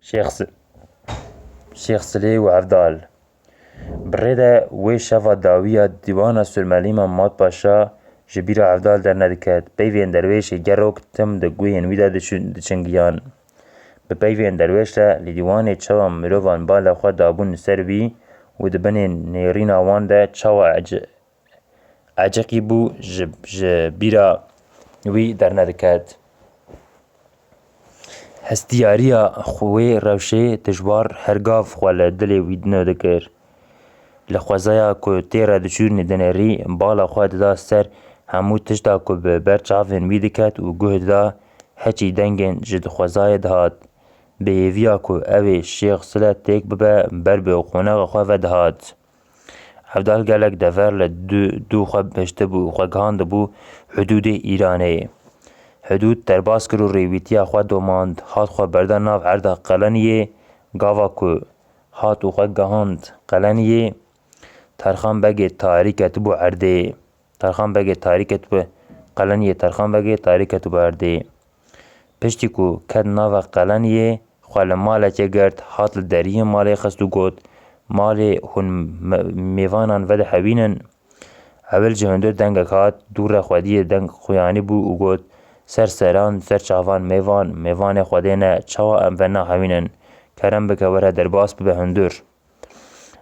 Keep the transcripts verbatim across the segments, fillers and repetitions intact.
Şêx Si-, Şêx Silê û Evdal. Bi rê de wê şeva dawî ya dîwana Surmelîma Mat Paşa ji bîra Evdal dernediket. Peyvên derwêşê gerok tim di guhên wî de diçin-, diçingiyan. Bi peyvên derwêş re li dîwanê çawa mirovan bala xwe dabûn li ser wî û di binê nêrîna wan de çawa ece-, eciqî bû ji, ji bîra wî dernediket. Hestiyariya xwe wê rewşê dijwar her gav xwe li dilê wî nû dikir. Li xwezaya ku tê re diçû dinêrî, bala xwe dida ser hemû tişta ku bi ber çavên wî diket û guh dida heçî dengên ji di xwezayê dihat. Bi hêviya ku ew ê Şêx Sile têk bibe, ber bi qonaxa xwe ve dihat. Evdal gelek dever li dû, dû xwe bihiştibû û xwe gihandibû hidûdê Îranê. Hidûd derbas kir û rêwîtiya xwe domand, hat xwe berda nav erda Qeleniyê, gava ku hat û xwe gihand Qeleniyê, Terxan Begê tarî ketibû erdê. Terxan Begê tarî ketibû Qeleniyê, Terxan Begê tarî ketibû erdê. Piştî ku ket nava Qeleniyê, xwe li malekê girt, hat li deriyê malê xist û got, "Malê hûn me-, mêvanan vedihewînin?" Ewil ji hundir dengek hat, dû re xwediyê deng xuyanî bû û got, "Ser seran, ser çavan mêvan, mêvanê Xwedê ne, çawa em venahewînin? Kerem bike were derbas bibe hundir."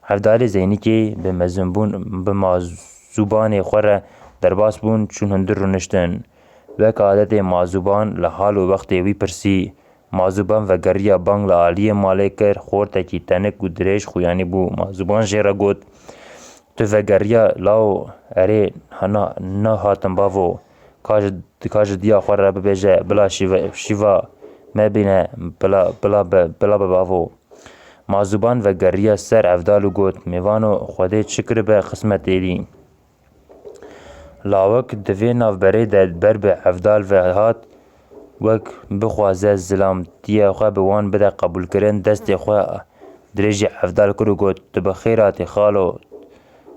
Evdalê Zeynikê bi mezinbûn, bi mazûbanê xwe re derbas bûn, çûn hundir rûniştin. Wek adetê mazûban li hal û wextê wî pirsî. Mazûban vegeriya bang li aliyê malê kir, xortekî tenik û dirêj xuyanî bû. Mazûban jê re got, "Tu vegeriya lawo, erê, na, na hatim bavo. Ka ji, ka ji diya xwe re bibêje, bila şîve, şîva me bîne, bila, bila be, bila be bavo." Mazûban vegeriya ser Evdal û got, "Mêvano, Xwedê çi kiribe qismet êdî?" Lawik di vê navberê de ber bi Evdal ve hat, wek bixwaze zilamtiya xwe bi wan bide qebûlkirin, destê xwe dirêjî Evdal kir û got, "Tu bi xêr hatî xalo,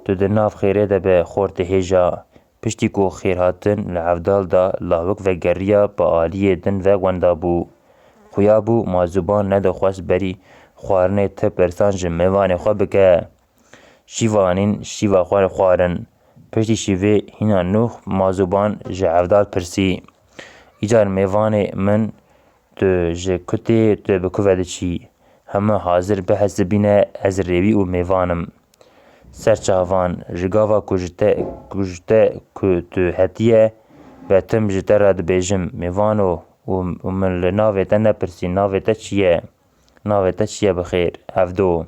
tu di nav xêrê de be, xortê hêja." Piştî ku xêrhatin li Evdal da, lawik vegeriya bi aliyê din ve wenda bû. Xuya bû, mazûban nedixwest berî xwarinê ti pirsan ji mêvanê xwe bike. Şîva anîn, şîva xwe xwarin. Piştî şîvê hîna nû mazûban ji Evdal pirsî, "Îcar mêvanê min, tu ji ku tê, tu bi ku ve diçî? Heme hazir bihesibîne, ez rêwî û mêvan im." Serçavan, ji gava ku ji te, ku ji te ku tu hetiye, ve tim ji te re dibêjim, mêvano, û, û min li navê te nepirsî, navê te çi ye? Navê te çi ye bi xêr? Evdo.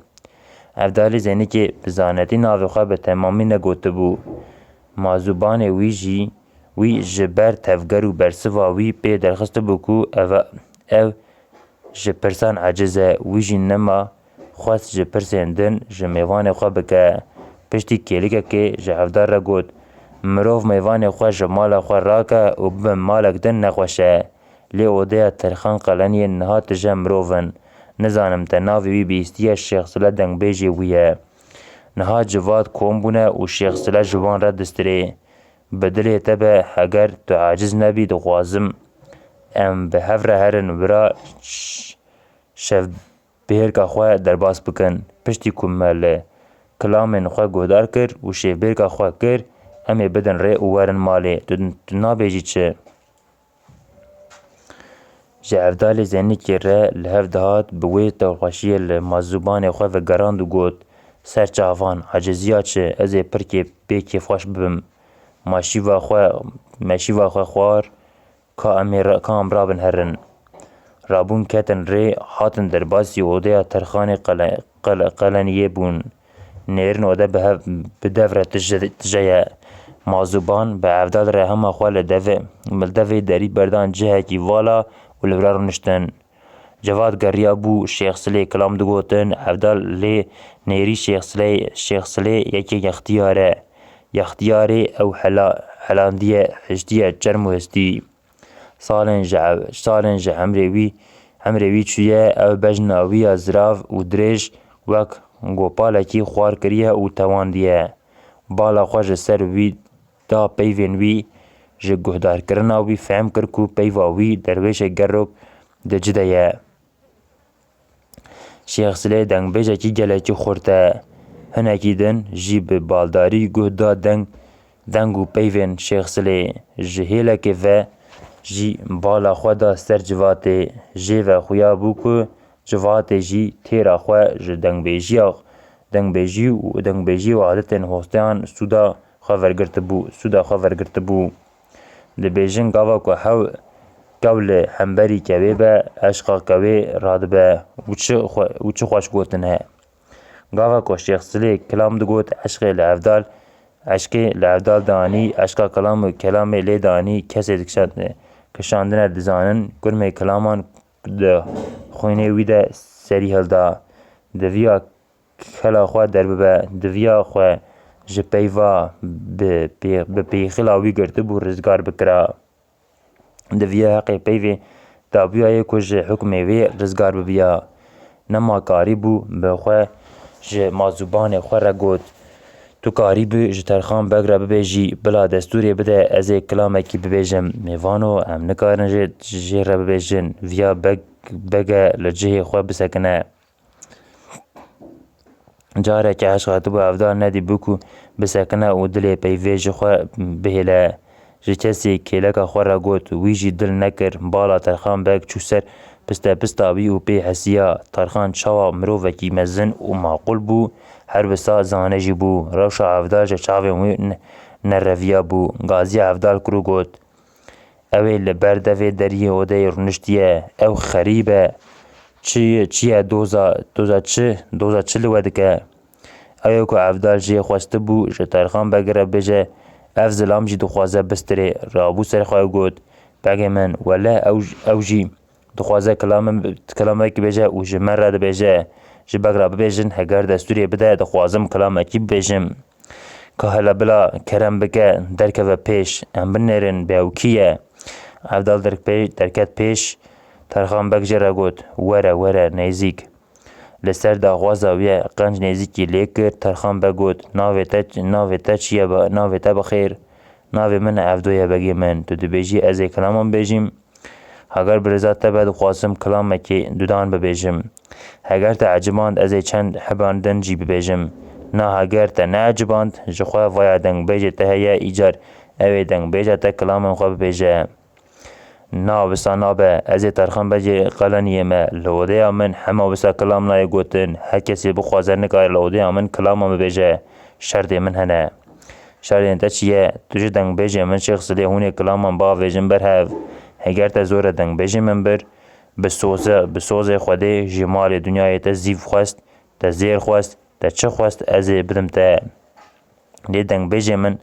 Evdalî Zeynikê bi zanetî navê xwe bi temamî negotibû. Mazûbanê wî jî, wî ji ber tevger û bersiva wî pê derxistibû ku ev, ev ji pirsan eciz e, wî jî nema xwest ji pirsên din ji mêvanê xwe bike. Piştî kêlikekê ji Evdal re got, "Mirov mêvanê xwe ji mala xwe rake û bibe malek din nexweş e. Lê odeya Terxan Qeleniyê niha tije mirov in. Nizanim te navê wî bihîstiye, Şêx Sile dengbêjê wî ye. Niha civat kom bûne û Şêx Sile ji wan re distirê. Bi dilê te be, heger tu aciz nebî, dixwazim em bi hev re herin wira ş-, şevbêrka xwe derbas bikin. Piştî ku me li kilamên xwe guhdar kir û şevbêrka xwe kir, em ê bidin rê û werin malê. Tu, tu nabêjî çi?" Ji Evdalê Zeynikê re li hev dihat, bi wê dilxweşiyê li mazûbanê xwe vegerand û got, "Serçavan, aciziya çi, ez ê pir kê-, pê kêfxweş bibim. Ma şîva xwe, me şîva xwe xwar, ka em ê re-, ka em rabin herin." Rabûn ketin rê, hatin derbasî odeya Terxanê Qele-, Qele-, Qeleniyê bûn. Nêrin ode bi hev, bi dev re tije, tije ye. Mazûban bi Evdal re hema xwe li devê, li devê derî berdan cihekî vala û li vir rûniştin. Cevat geriya bû Şêx Silê kilam digotin, Evdal lê nêrî Şêx Silê, Şêx Silê yekê yextiyar e. Yextiyarê ew hela-, helandiye, hiştiye çerm û histî. Salên ji ev-, salên ji emrê wî, emrê wî çûye, ew bejna wî ya zirav û dirêj wek gopalekî xwar kiriye û tewandiye. Bala xwe ji ser wî da peyvên wî, ji guhdarkirina wî fehm kir ku peyva wî derwêşê gerok di ci de ye. Şêx Silê dengbêjekî gelekî xurt e. Hinekî din jî bi baldarî guh da deng, deng û peyvên Şêx Silê. Ji hêlekê ve jî bala xwe da ser civatê. Jê ve xuya bû ku civatê jî têra xwe ji dengbêjiya, dengbêjî û dengbêjî û adetên hosteyan sûda xwe vergirtibû, sûda xwe vergirtibû. Dibêjin gava ku hew kew li hemberî kewê be, eşqa kewê radibe û çi xwe-, û çi xweş gotin e. Gava ku Şêx Silê kilam digot, eşqê li hevdal, eşqê li hevdal danî, eşqa kilam û kelamê lê danî, kesê dikişand-, kişandine dizanin, kurmê kilaman di xwînê wî de serî hilda. Diviya kela xwe derbibe, diviya xwe ji peyva bi pê-, bi pêxila wî girtibû rizgar bikira. Diviya heqê peyvê dabûyayê ku ji hukmê wê rizgar bibiya. Nema karîbû bi xwe ji mazûbanê xwe re got, Tu karîbû ji Terxan Beg re bibêjî, bila destûrê bide ez ê kilamekî bibêjim. Mêvano, em nikarin jê, jê re bibêjin, viya beg, bege li cihê xwe bisekine. Careke eşq hatibû hevdar nedîbû ku bisekine û dilê peyvê ji xwe bihêle. Ji kesê kêleka xwe re got, wî jî dil nekir, bala Terxan Beg çû ser pistepista wî û pê hesiya. Terxan çawa mirovekî mezin û maqûl bû, her wisa zane jî bû. Rewşa hevdar ji çavên wî ne-, nereviya bû. Gaziya hevdar kir û got, Ew ê li ber devê deriyê odeyê rûniştiye. Ew xerîb e. Çi, çi ye doza, doza çi, doza çi li we dike? Ew ê ku evdal jê xwestibû, ji Terxan Beg re bêje, ev zilam jî dixwaze bistirê. Rabû ser xwe û got, Begê min, wele ew, ew jî dixwaze kilamim, kilamekî bêje û ji me re dibêje, ji Beg re bibêjin, heger destûrê bide, dixwazim kilamekî bibêjim. Ka hele bila kerem bike, derkeve pêş, em binêrin bê ew kî ye. Evdal derk pê-, derket pêş, Terxan Beg jê re got, Were, were, nêzîk. Li ser daxwaza wê qenc nêzîkî lê kir, Terxan Beg got, Navê te, navê te çi ye be, navê te bi xêr? Navê min Evdo ye begê min. Tu dibêjî ez ê kilaman bêjîm? Heger bi rêza te be dixwazim kilamekê dudan bibêjim. Heger te eciband ez ê çend heban din jî bibêjim. Na heger te neeciband, ji xwe vaya dengbêjê te heye, îcar ew ê dengbêja te kilamên xwe bibêje. Na wisa nabe, ez ê Terxan Begê qeleniyê me. Li odeya min hema wisa kilam nayê gotin. Her kesê bixwaze nikare li odeya min kilaman bibêje. Şerdê min hene. Şerdên te çi ye? Tu ji dengbêjê min Şêx Silê hûn ê kilaman bavêjin ber hev. Heger te zor e dengbêjê min bir, bi soze, bi sozê Xwedê ji malê dinyayê te zîv xwest, te zêr xwest, te çi xwest ez ê bidim te. Lê dengbêjê min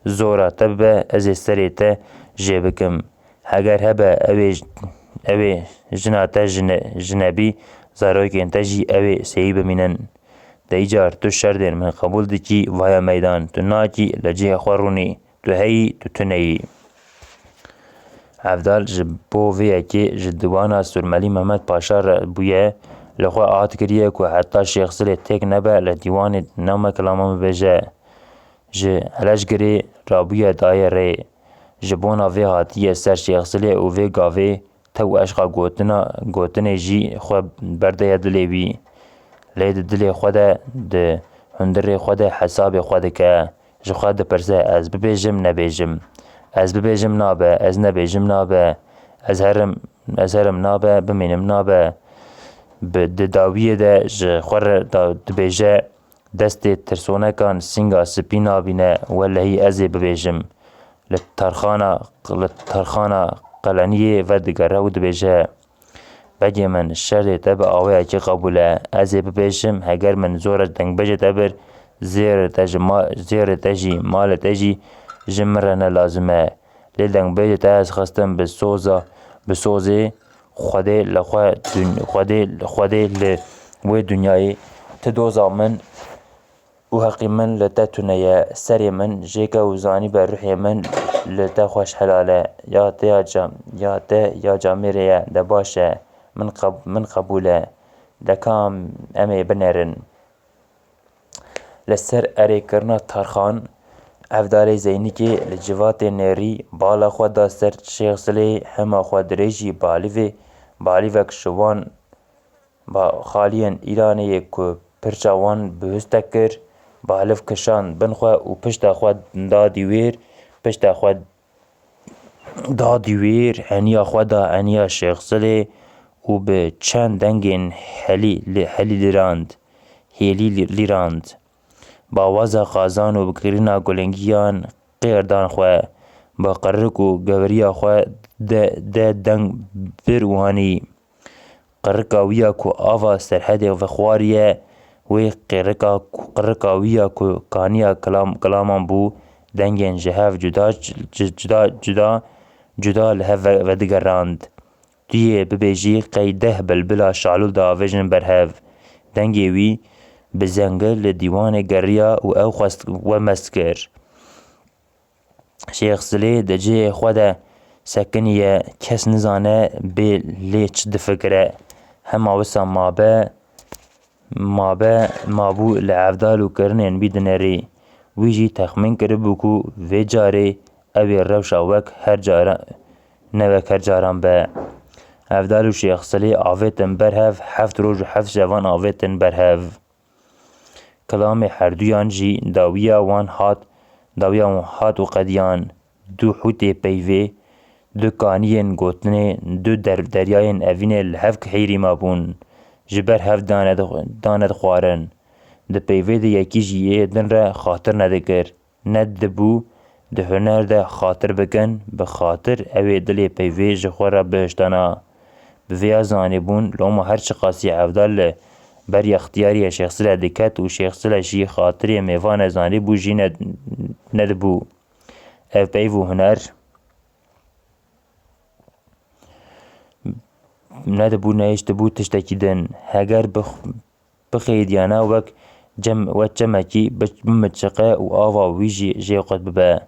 zora te bibe, ez ê serê te jê bikim. Heger hebe ew ê, ew ê jina te jine, jinebî, zarokên te jî ew ê seyî bimînin. De îcar tu şerdên min qebûl dikî, vaya meydan, tu nakî li cihê xwe rûnî, tu heyî, tu tuneyî. Evdal ji bo vê yekê ji diwana Surmelî Mehmet Paşa re bûye, li xwe ahd kiriye ku heta Şêx Silê têk nebe li dîwanê name kilaman bibêje. Ji Eleşgirê rabûye daye rê. Ji bona vê hatiye ser Şêx Silê û vê gavê tew eşqa gotina, gotinê jî xwe berdeye dilê wî. Lê di dilê xwe de, di hundirê xwe de hesabê xwe dike. Ji xwe dipirse, ez bibêjim, nebêjim? Ez bibêjim nabe, ez nebêjim nabe. Ez herim, ez herim nabe, bimînim nabe. Bi, di dawiyê de ji xwe re da, dibêje, destê tirsonekan sînga spî nabîne, welehî ez ê bibêjim. Li tarxana, li tarxana qeleniyê vedigere û dibêje, Begê min, şerdê te bi awayekî qebûl e. Ez ê bibêjim, heger min zora dengbêjê te bir, zêrê te ji ma-, zêrê te jî, malê te jî ji min re ne lazim e. Lê dengbêjê te ez xistim bi soza, bi sozê Xwedê li xwe dun-, Xwedê, Xwedê li wê dinyayê ti doza min û heqî min li te tune ye. Serê min jêke û zanîbe ruhê min li te xweş helal e. Ya te ya cam-, ya te ya camêrê ye, de baş e. Min qeb-, min qebûl e. De ka em ê binêrin. Li ser erêkirina Tarxan, Evdarê Zeynikê li civatê nêrî bala xwe da ser Şêx Silê, hema xwe dirêjî balîvê, balîvek şiwan, Ba xaliyên Îranê yê ku pirça wan bihust te kir, ba liv kişand bin xwe û pişta xwe da dîwêr, pişta xwe da dîwêr, eniya xwe da eniya Şêx Silê û bi çend dengên helî li-, helî lîrand, hêlî lî-, lîrand. Ba waza xazan û bi kirina gulingiyan qêr dan xwe, bi qirik û gewriya xwe de, de deng bir û hanî. Qirika wî ya ku ava Serhedê vexwariye, wê qirika, qirika wî ya ku kaniya kilam-, kilaman bû, dengên ji hev cuda, cu-, cuda, cuda, cuda li hev ve-, vedigerand. Tu yê bibêjî qey deh bilbila şalûl diavêjin ber hev. Dengê wî bi zengil li dîwanê geriya û ew xwest we mest kir. Şêx Silê di cihê xwe de sekiniye, kes nizane bê lê çi difikire. Hema wisa mabe, mabe, mabû li evdal û kirinên wî dinêrî. Wî jî texmîn kiribû ku vê carê ew ê rewşa wek her cara, ne wek her caran be. Evdal û Şêx Silê avêtin ber hev, heft roj û heft şevan avêtin ber hev. Kilamê herduyan jî dawiya wan hat, dawiya wan hat û qediyan. Du hûtê peyvê, du kaniyên gotinê, du der-, deryayên evînê li hev kihêrî mabûn. Ji ber hev dane dix-, dane dixwarin. Di peyvê de yekî ji yê din re xatir nedikir. Nedibû di huner de xatir bikin, bi xatir ew ê dilê peyvê ji xwe re bihiştana. Bi vêya zanîbûn, loma her çiqasî Evdal li ber ya extiyariya Şêx Sile diket û Şêx Sile jî xatirê mêvane zanîbû jî ne-, nedibû. Ev peyv û huner nedibû, nehiştibû tiştekî din. Heger bi bixêdiyana wek cem-, wek çemekî bi-, bimiçiqe û ava wî jî jê qut bibe.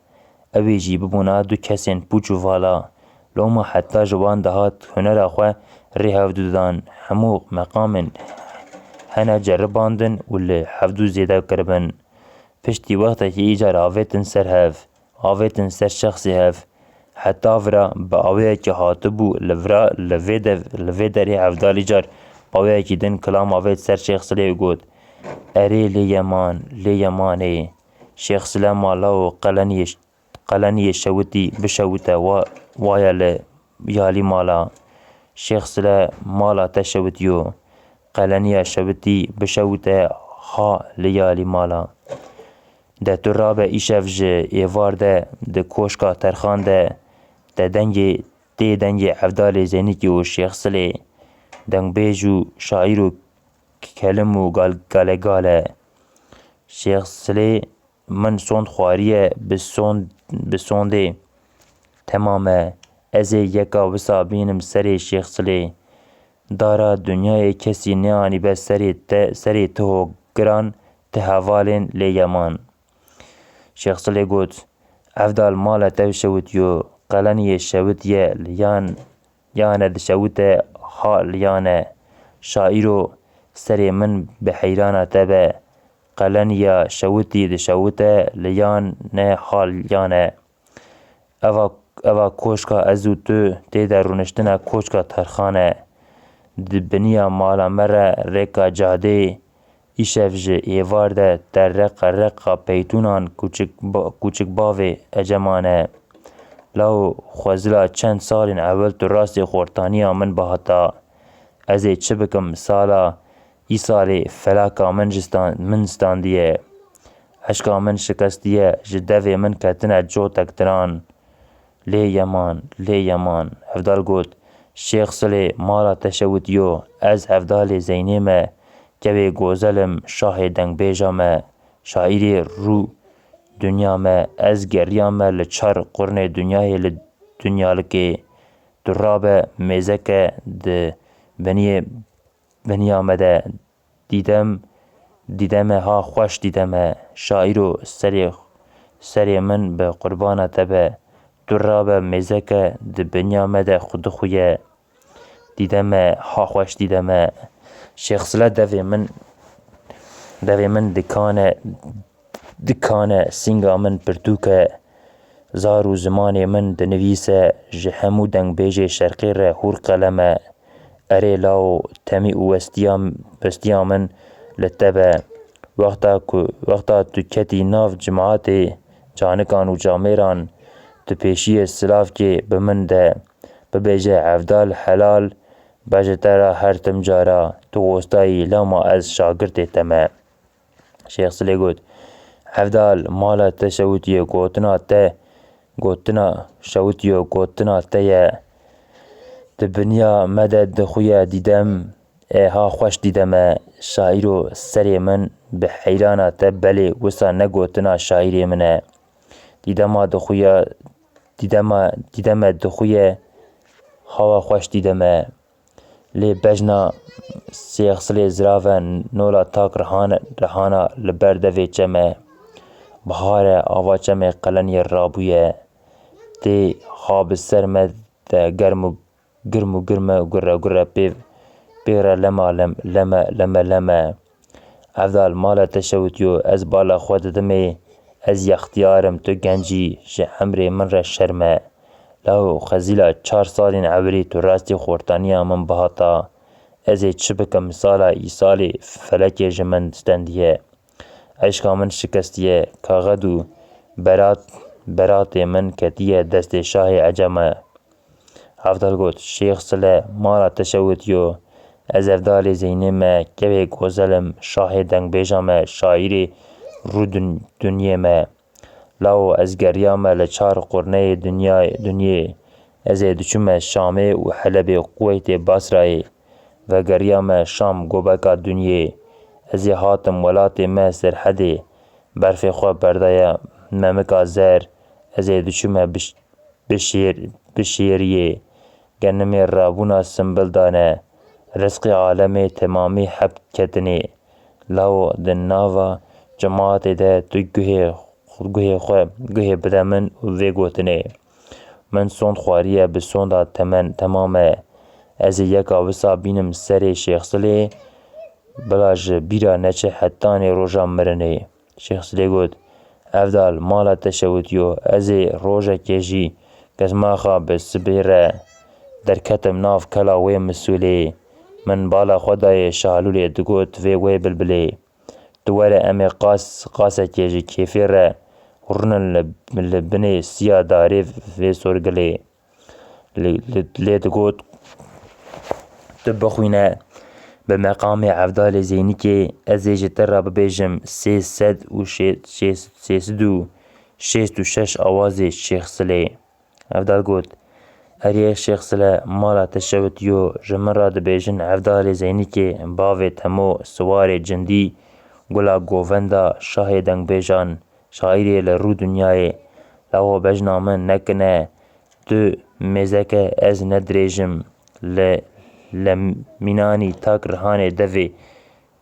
Ew ê jî bibûna du kesên pûç û vala. Loma heta ji wan dihat hunera xwe rê hevdû didan. Hemû meqamên hene ceribandin û li hevdû zêde kiribin. Piştî wextekî îcar avêtin ser hev. Avêtin ser şexsê hev. Heta vira bi awêyekî hatibû li vira, li vê dev-, li vê derê Evdal îcar bi awêyekî din kilam avêt ser Şêx Silê û got, "Erê lê yeman, lê yemanê. Şêx Sile mala û qeleniyê, qeleniyê şewitî bişewite wa-, waye li yalî mala. Şêx Sile mala te şewitiyo. Qeleniya şewitî bişewite ha li yalî mala." De tu rabe îşev ji êvar de di koşka Terxan de te dengê, tê dengê Evdalê Zeynikî û Şêx Silê, dengbêj û şaîr û kelim û gal-, galegale. Şêx Silê min sond xwariye bi sond-, bi sondê temam e. Ez ê yeka wisa bînim serê Şêx Silê. Dara dinyayê kesî neanîbe serê te, serê ti hogiran, ti hevalên lê yeman. Şêx Silê got, "Evdal mala te şewitiyo, qeleniyê şewitiye li yan, yane dişewite ha li yane. Şaîro, serê min bi heyrana te be, qeleniya şewitî dişewite li yane ha li yane." Eva, eva koşka ez û tu tê de rûniştina koçka Terxan e. Di biniya mala me re rêka cadê, îşev ji êvar de te reqa reqa peytûnan kûçik ba-, kûçik bavê eceman e. Lawo xwezila çend salên ewil tu rastê xortaniya min bihata. Ez ê çi bikim sala îsalê felaka min ji stan-, min standiye. Eşka min şikestiye, ji devê min ketine cotek diran. Lê yeman, lê yeman. Evdal got, "Şêx Silê mala te şewitiyo, ez Evdalê Zeynê me, kevê gozel im, şahê dengbêja me, şaîrê rû dinya me, ez geriyame li çar qurnê dinyayê li dinyalikê. Tu rabe mêzeke di biniyê, biniya me de." Dîdem, dîdeme ha xweş dîdeme, şaîro serê, serê min bi qurbana te be. Tu rabe mêzeke di binya me de xwe dixuye. Dîdeme ha xweş dîdeme. Şêx Sile devê min, devê min dikane, dikane sînga min pirtûk e. Zar û zimanê min dinivîse, ji hemû dengbêjê şerqê re hûr qelem e. Erê lawo, temî û westiya, westiya min li te be. Wexta ku, wexta tu ketî nav cimatê canikan û camêran, tu pêşiyê silavkê bi min de, bibêje, Evdal helal be ji te re, her tim cara tu wostayî, lewma ez şagirtê te me. Şêx Silê got, Evdal, mala te şewitiye, gotina te, gotina şewitiye, gotina te ye. Di binya me de dixuye dîdem, e, ha xweş dîdem e. Şaîro serê min, bi heyrana te belê wisa ne gotina şaîrê min e. Dîdema dixuye, dîdema, dîdeme dixuye, hawa xweş dîdem e. Lê bejna Şêx Silê zirav e, nola tak rihane, rihana li ber devê çem e. Bihar e, ava çemê qeleniyê rabûye. Tê ha bi ser me de germ û, girm û girm e, gure gure pê, pê re lema lem, leme, leme, leme. Evdal, mala te şewitiyo, ez bala xwe didimê, ez yextiyar im, tu genc î, ji emrê min re şerm e. Lawo xezîla çar salên ewilî tu rastî xortaniya min bihata. Ez ê çi bikim, sala îsalê felekê ji min stendiye. Eşqa min şikestiye, kaxed û berat, beratê min ketiye destê şahê ecem e. Evdal got, Şêx Sile, mala te şewitiyo. Ez Evdalê Zeynê me, kevê gozel im, şahê dengbêja me, şaîrê rû dun-, dinyê me. Lawo ez geriyame li çar qurneyê dinyayê, dinyê. Ez ê diçûme Şamê û Helebê, Kuweytê, Basrayê. Vegeriyame Şam, gobeka dinyê. Ez ê hatim welatê me Serhedê. Berfê xwe berdaye memika zer. Ez ê diçûme biş-, bişêr-, bişêriyê. Genimê rabûna simbil dane. Rizqê alemê temamî heb ketinê. Lawo di nava cemaatê de tu guhê, guhê xwe, guhê bide min û vê gotinê. Min sond xwariye, bi sonda temen temam e. Ez ê yeka wisa bînim serê Şêx Silê, bila ji bîra neçe hetanê roja mirinê. Şêx Silê got, Evdal, mala te şewitiyo, ez ê rojekê jî kesmaxa bi sibê re derketim nav kela wê misûlê. Min bala xwe dayê Şahlûlê, digot vê wê bilbilê. Tu were em ê qas, qasekê ji kêfê re rûnin li, li binê siya darê vê sorgilê. Li, li, lê digot, tu bixwîne bi meqamê Evdalê Zeynikê, ez ê ji te re bibêjim sê sed û şê-, şê-, sê sed û şêst û şeş awazê Şêx Silê. Evdal got, Erê Şêx Sile, mala te şewitiyo, ji min re dibêjin Evdalê Zeynikê, bavê Temo, siwarê cindî, gula govenda, şahê dengbêjan, şaîrê li rû dinyayê. Lawo bejna min nekine, tu mêzeke ez ne dirêj im, li, li mînanî tak rihanê devê,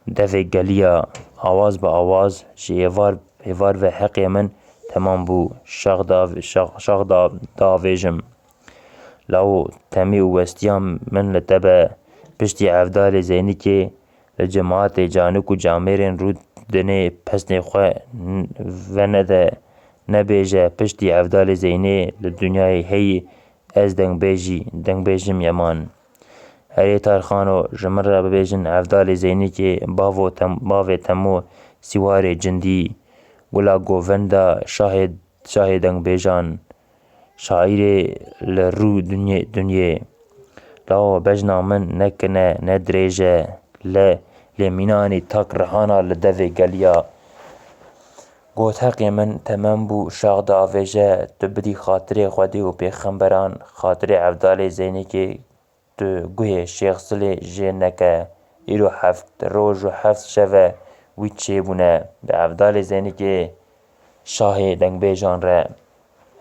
devê geliya, awaz bi awaz, ji êvar, êvar ve heqê min temam bû, şax da, şax, şax da, davêjim. Lawo temî û westiya min li te be, piştî Evdalê Zeynikê, li cemaatê canik û camêrên rû dinê pesnê xwe n-, venede, nebêje, piştî Evdalê Zeynê li dinyayê heyî, ez dengbêjî, dengbêjim yeman. Erê Tarxano, ji min re bibêjin Evdalê Zeynikê, bavo tem-, bavê Temo, siwarê cindî, gula govenda, şahê, şahê dengbêjan, şaîrê li rû dinyê, dinyê. Lawo bejna min nekine, ne dirêj e, le, lê mînanî tak rihana li devê geliya. Got, heqê min temem bû, şax davêje, tu bidî xatirê Xwedê û pêxemberan, xatirê Evdalê Zeynikê, tu guhê Şêx Silê jê neke. Îro heft roj û heft şev e wî çêbûne. Bi Evdalê Zeynikê şahê dengbêjan re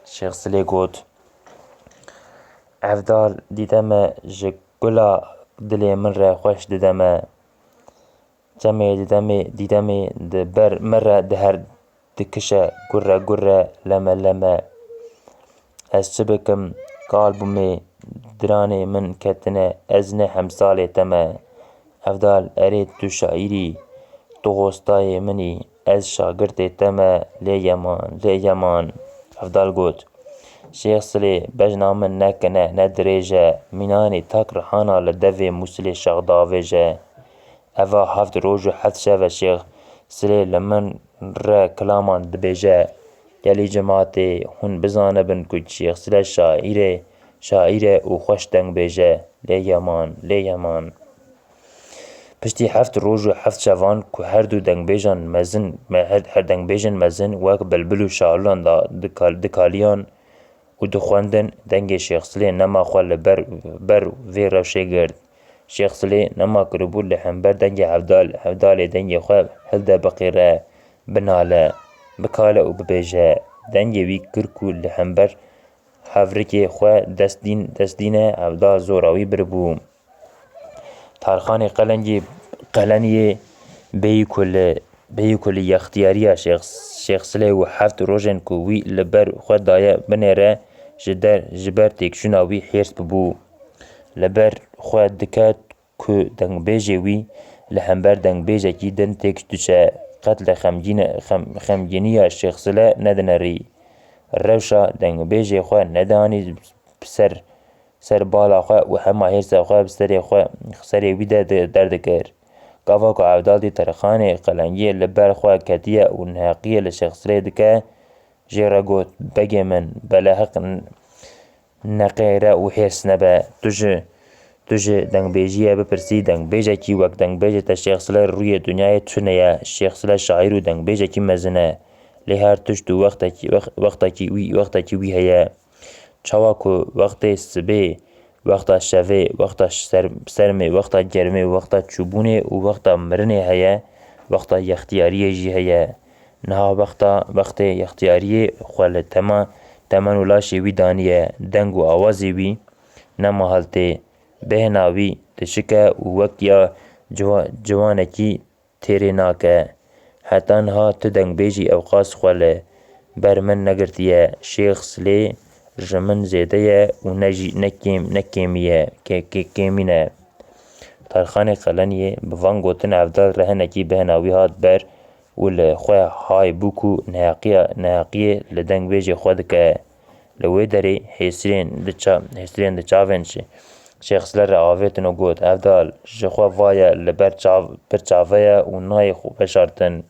Şêx Silê got, Evdal dîde me ji gula dilê min re xweş dide me. Çemê didemê, dîdemê di ber min re diher dikişe, gurre gurre, leme leme. Ez çi bikim, kal bûmê, diranê min ketine, ez ne hemsalê te me. Evdal, erê tu şaîrî, tu xostayê min î, ez şagirtê te me, lê yeman, lê yeman. Evdal got, Şêx Silê, bejna min ne kin e, ne dirêj e, mînanê tak rihana li devê Mûsilê şax davêje. Eva heft roj û heft şev e Şêx Silê li min re kilaman dibêje. Gelî cemaatê hûn bizanibin ku Şêx Sile şaîr e, şaîr e û xweş dengbêj e. Lê yeman, lê yeman. Piştî heft roj û heft şevan ku her du dengbêjan mezin, me-, her, her dengbêjên mezin wek Bilbil û Şalulan da dikal-, dikaliyan û dixwendin, dengê Şêx Silê nema xwe li ber, ber vê rewşê girt. Şêx Silê nema kiribû li hember dengê Evdal, Evdalê dengê xwe hilde biqîre, binale, bikale û bibêje. Dengê wî kir ku li hember hevrikê xwe destdîn, destdîne Evdal zora wî biribû. Tarxanê Qelengî, Qeleniyê bêyî ku li, bêyî ku li yextiyariya Şêx, Şêx Silê û heft rojên ku wî li ber xwe daye binêre, ji der, ji ber têkçûna wî hêrs bibû. Li ber xwe diket ku dengbêjê wî li hember dengbêjekî din têk diçe, qet li xemgîne-, xem-, xemgîniya Şêx Sile nedinerî. Rewşa dengbêjê xwe nedianî ser, ser bala xwe û hema hêrsa xwe bi serê xwe, serê wî de di-, derdikir. Gava ku Evdal dî Tarxanê Qelengiyê li ber xwe ketiye û neheqiyê li Şêx Silê dike, jê re got, Begê min, belehiq n-, neqêre û hêrs nebe. Tu ji, tu ji dengbêjiyê bipirsî, dengbêjekî wek dengbêjê te Şêx Sile rûyê dinyayê tune ye. Şêx Sile şaîr û dengbêjekî mezin e. Lê her tişt û wextekî, wex-, wextekî wî, wextekî wî heye. Çawa ku wextê sibê, wexta şevê, wexta ser-, sermê, wexta germê, wexta çûbûnê û wexta mirinê heye, wexta yextiyariyê jî heye. Niha wexta, wextê yextiyariyê xwe li tema, temen û laşê wî daniye, deng û awazê wî nema hal tê. Bêhna wî dişike û wek ya ciwa-, ciwanekî têrê nake. Heta niha tu dengbêjî ewqas xwe li ber min negirtiye. Şêx Silê ji min zêde ye û ne jî, ne kêm, ne kêmî ye, kê-, kê-, kêmî ne. Tarxanê Qeleniyê bi van gotin Evdal re hinekî bêhna wî hat ber û li xwe hay bû ku neheqiya, neheqiyê li dengbêjê xwe dike. Li wê derê hêsirên di ça-, hêsirên di çavên Şê-, Şêx Sile re avêtin û got, Evdal, ji xwe va ye li ber çav-, ber çave ye û nayê xwe veşartin.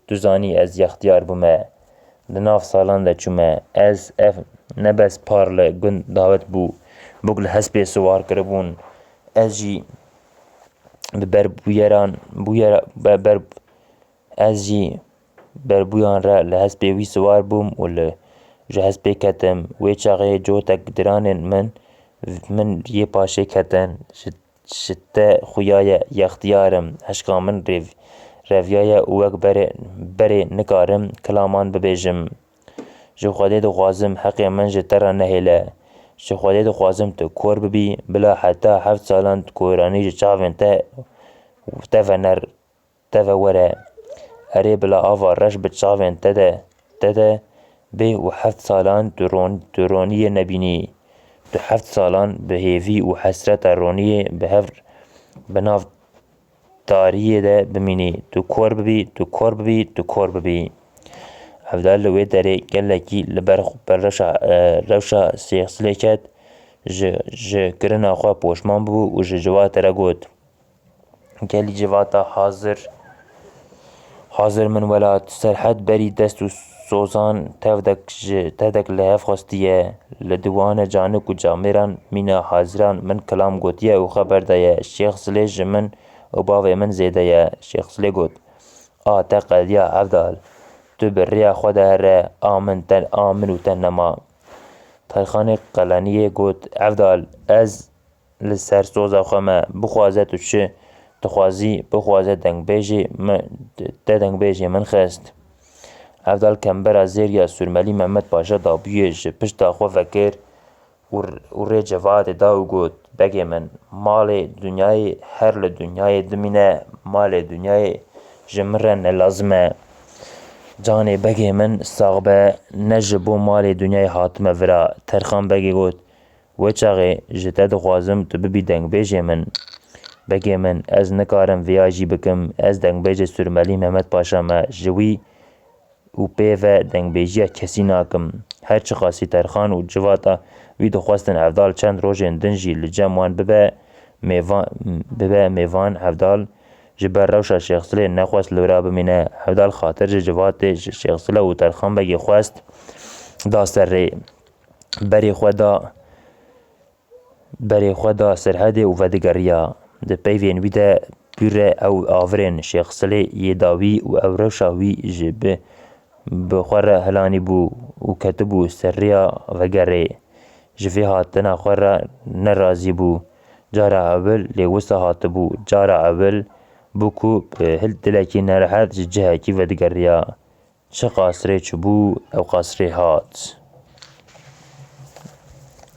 Tu zanî ez yextiyar bûme. Di nav salan de çûme. Ez ev ne bes par li gund dawet bû, bûk li hespê siwar kiribûn. Ez jî bi ber bûyeran, bûyera, be-, ber, ez jî berbûyan re li hespê wî siwar bûm û li, ji hespê ketim. Wê çaxê cotek diranên min, min yê paşê ketin. Ji, ji te xuya ye, yextiyar im. Eşqa min rêv-, reviyaye û wek berê, berê nikarim kilaman bibêjim. Ji Xwedê dixwazim heqê min ji te re nehêle. Ji Xwedê dixwazim tu kor bibî, bila heta heft salan tu koranî ji çavên te, te vener, te ve were. Erê, bila ava reş bi çavên te de, te de bê û heft salan tu ron-, tu roniyê nebînî. Tu heft salan bi hêvî û hesreta roniyê bi hev, bi nav tariyê de bimînî. Tu kor bibî, tu kor bibî, tu kor bibî. Evdal li wê derê gelekî li ber, ber reşa, e, rewşa Şêx Silê ket, ji, ji kirina xwe poşman bû û ji civata re got, Gelî civata hazir, hazir min welat, Serhed berî dest û sozan tevdek ji, tevdek li hev xwestiye. Li diwane canik û camêran mîna haziran min kilam gotiye û xeber daye, Şêx Silê ji min û bavê min zêde ye. Şêx Silê got, A te qediya Evdal, tu bi rêya xwe de here, a min te, a min û te nema. Tarxanê Qeleniyê got, Evdal, ez li ser soza xwe me, bixwaze tu çi dixwazî, bixwaze dengbêjê min, te dengbêjê min xist. Evdal kembera zêr ya Surmelî Mehmet Paşa dabûyê ji pişta xwe vekir û, û rê cevadê da û got, Begê min, malê dinyayê her li dinyayê dimîne, malê dinyayê ji min re ne lazim e. Canê begê min sax be, ne ji bo malê dinyayê hatime vira. Terxan Begê got, Wê çaxê ji te dixwazim tu bibî dengbêjê min. Begê min, ez nikarim vêya jî bikim. Ez dengbêjê Surmelî Mehmet Paşa me. Ji wî û pê ve dengbêjiya kesî nakim. Her çiqasî Terxan û civata wî dixwestin Evdal çend rojên din jî li cem wan bibe, mêvan, bibe mêvan, Evdal ji ber rewşa Şêx Silê nexwest li wira bimîne. Evdal xatir ji civatê ji Şêx Silê û Terxan Begê xwest da serê. Berê xwe da, berê xwe da Serhedê û vedigeriya. Di peyvên wî de pîre ew avirên Şêx Silê yê dawî û ew rewşa wî ji bi, bi xwe re hilanî bû û ketibû ser rêya vegerê. Ji vê hatina xwe re nerazî bû. Cara ewil lê wisa hatibû. Cara ewil bû ku bi hil dilekî nerehet ji cihekî vedigeriya. Çi qasrê çûbû, ew qasrê hat.